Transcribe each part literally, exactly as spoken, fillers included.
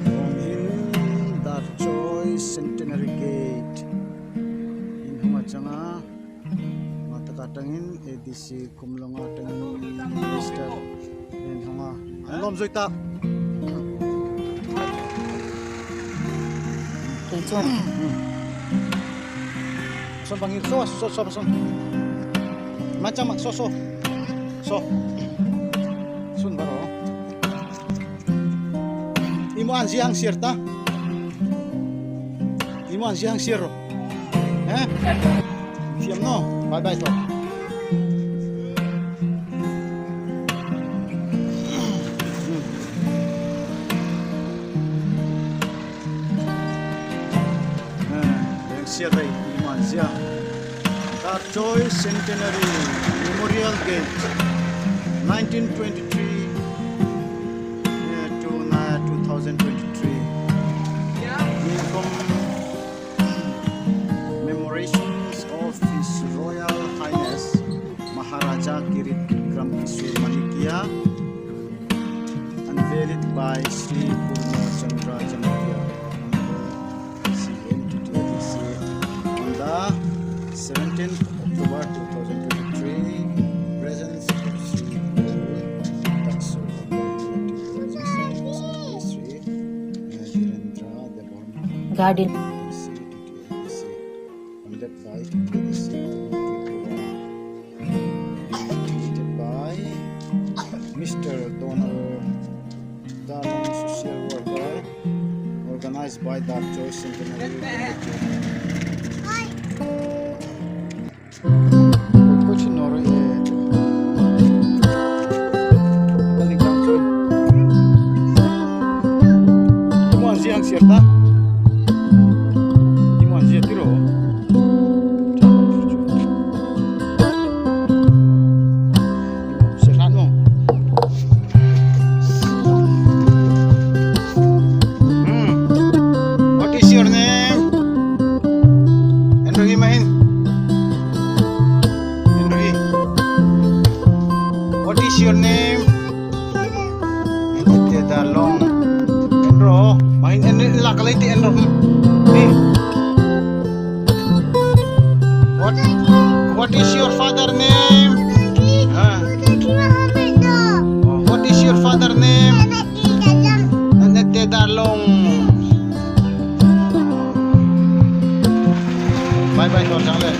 Hong hin Darchoi Centenary Gate in hong a chang a, ma taka tang in A D C Kumlong a tang in Minister in hong a. An lom zui ta. Kei chuan. Sun bang in so so so so. Ma chang mak so so. So. Sun baro. Imo an ziang sir ta. Imo an ziang sir ro. Eh? Siam no. Bye bye so. Siar dai iman zia. Darchoi Centenary Memorial Gate, nineteen twenty-three, eh, to, na, two thousand twenty-three. In commemorations of His Royal Highness Maharaja Kirit Bikram Kishore Manikya, unveiled by Shri Purna Chandra Jamatia, C M T T A D C, on the seventeenth October two thousand twenty-three, presence of Shri Guru Daksho, Shri Dhirendra Debbarma, Garden. C M T T A D C, funded by T T A D C, created by Mister Donald Dalong, social worker, organized by Darchoi Centenary Committee. Koi chin nor e. Kali kang chun. Imuan ziang sir ta. Imuan ziang tiro. Sir han mo. Hmm. What is your name? En roh i mahin. En roh i. What is your name? Te da long. En roh. Mahin en la kalai ti en roh. Hmm. What, what is your father name? Ha? Oh, what is your father name? Nete Dalong. Bye bye thor jang le.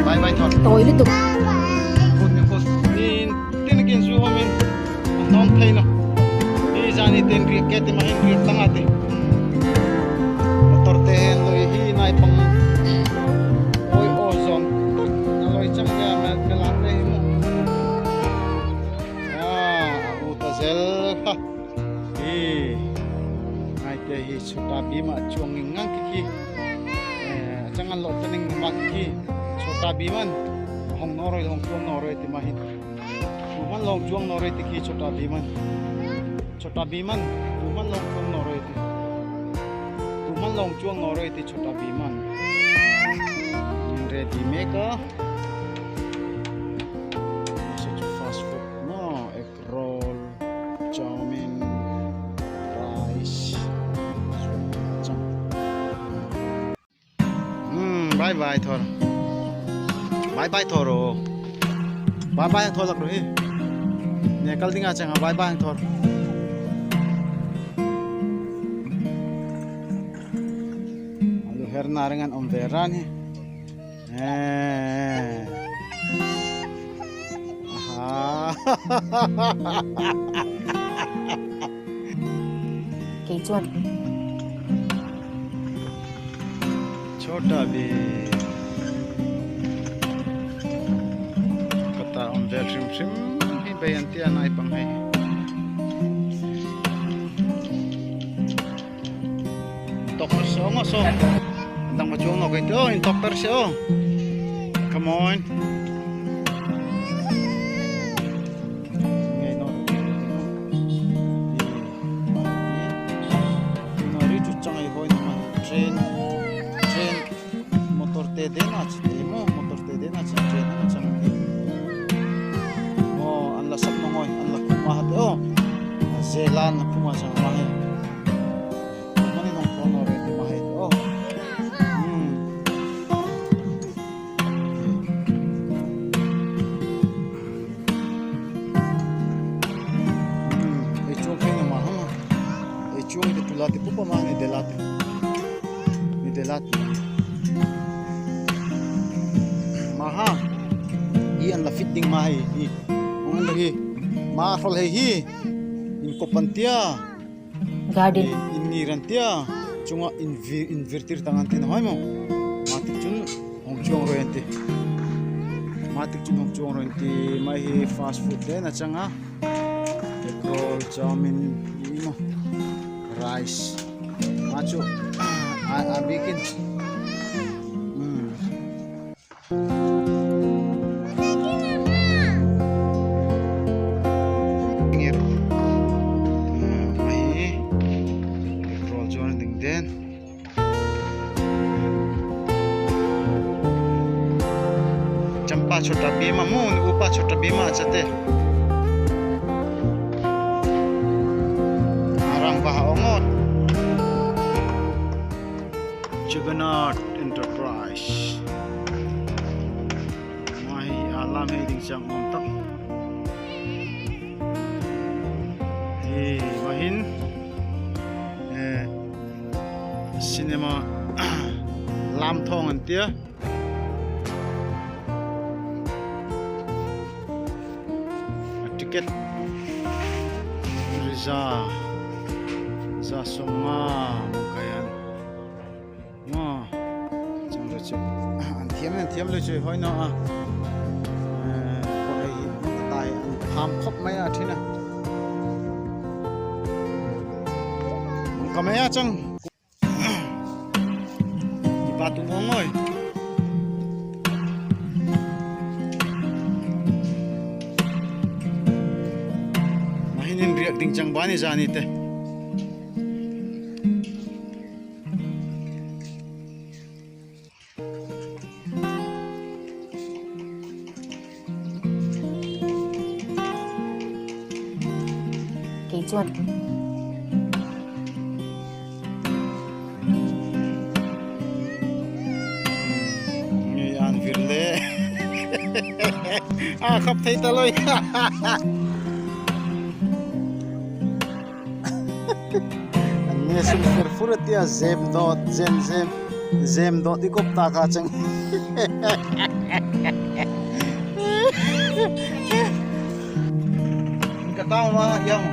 Bye bye thor. Toi lutuk. Khut ni khut. Tin kin zu hom in. Nong thei no. Hi zani ten riak ke ti ma hin riak tang a ti. Motor te hen loi hi nai pang. Oi o zon. Na loi cham ke ma ke la te hi mo. Ah, u ta zel ha. Hi. Nai te hi Chhota Bheem a chuang ngang ki ki. Eh, chang an lo ta ning ma ki ki. Chhota Bheem an. Hong noroi, hong chuang noroi ti ma hin. Tuman long chuang noroi ti khi Chhota Bheem an. Chhota Bheem an. Tuman long chuang noroi ti. Tuman long chuang noroi ti Chhota Bheem an. Ready mek a. Such fast food. No, egg roll, chow mein, rice. Chang. Hmm, bye bye thor. Bye bye thor o. Bye bye thor lak ro hi. Ne kal ding a chang a bye bye thor. Alu her na ring an om ve ran hi. Eh. Aha. Kei chuan. Chhota Bheem. Kata om vel hrim hrim hi bei an tia nai pang hei. Doctor se o ngo so. Dang ma chuang no kei tio in doctor se o. Come on. Ngai no. Nari chu chang ai hoi na train. Te dena chi te mo, motor te dena chi te dena chang te. Mo an la sap nongoi, an la khum ma ha te o. Zelan khum ma chang ma he. Mani nong phone ore te ma he te o. Hmm. Hmm, ei chuong keng ma ha. Ei chuong te tula te pupa ma ni de la te. Ni de la te. Ma ha. Hi an la fitting ma hi hi. Ong an la hi. Ma rol hei hi. In kopan tia. Garden. Hi in ngi ran tia. Chunga in vi, in vir tir tang an tin hoi mo. Ma tik chun. Hong chuong roi an ti. Ma tik chun hong chuong roi an ti. Mai hi fast food dena chang a. Egg roll, chowmein, i mo. Rice. Ma chu. A, a bikin. Hmm. Ngir. Hmm, mai hi. Egg roll chuong ding den. Champa Chhota Bheema mun, Upa Chhota Bheema chate. Arang bah ongot. Jagannath Enterprise. Mai alam hei ding chang om tak. Hi, mahin. Eh, cinema lam thong an tia. A ticket. Riza. Za song nga. Kayan. Mo, chang ro chu. An thiam, an thiam le chu hoi no a. Eh, ko hei, ta hei, an tham khop mai a thina. Ka mai a chang. I pa tu ngong oi. Mahin in riak ding chang bani zani te. Kei chuan. Ngei an vir le. A khap thei ta loi. An nge sum fer fur tia zem dot, zem, zem, zem dot i kop ta ka chang. Ka tau ma yang.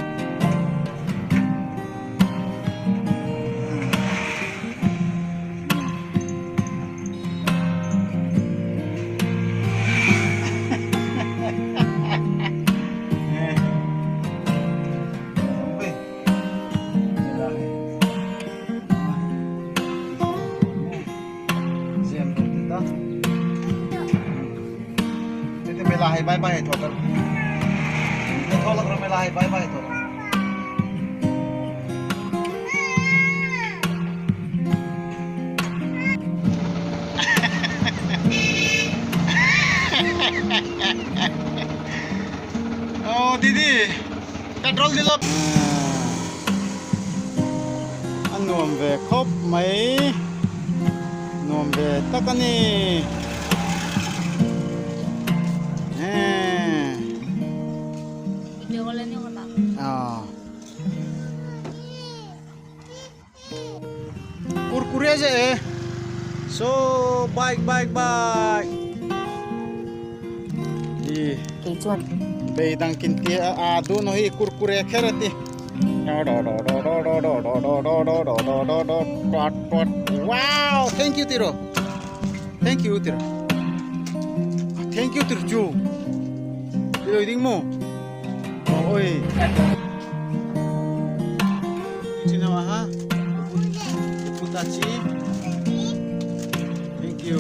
Titi mela hai bye bye thot. Titi thot lak mela hai bye bye thot. Oh, Didi. Petrol dilo. A nuam ve khop mai. Nuam ve tak a ni. Eh. Video ko la ni ko ta. Ah. Kurkure ze e. So, bike, bike, bike. I. Kei chuan. Beidang kin ti a, a, dun hi kurkure kher ti. Wow, thank you, Tiro. Thank you, Tiro. Thank you, Tiro chu. Tiro ding mo. Oi. Sino maha? Putachi. Thank you.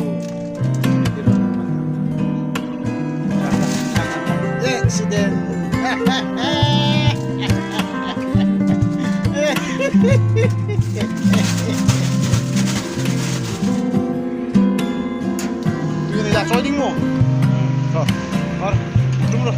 Accident. Soi ding mo. Thor. Thor. Tum ro.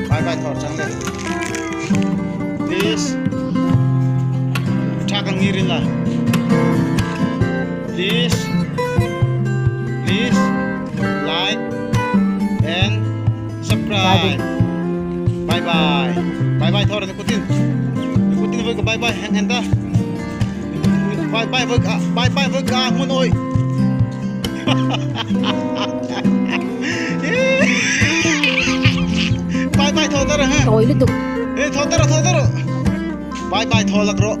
Bye bye thor chang le. Please. Thak ang ngirin la. Please. Please. Like and subscribe. Bye bye. Bye bye thor ni kutin. Ni kutin voi ka bye bye heng heng ta. Bye bye voi ka, bye bye voi ka mun oi. Bye bye thor ta ra ha. Oi lutuk. Eh thor ta ra, thor ta ra. Bye bye thor lak ro.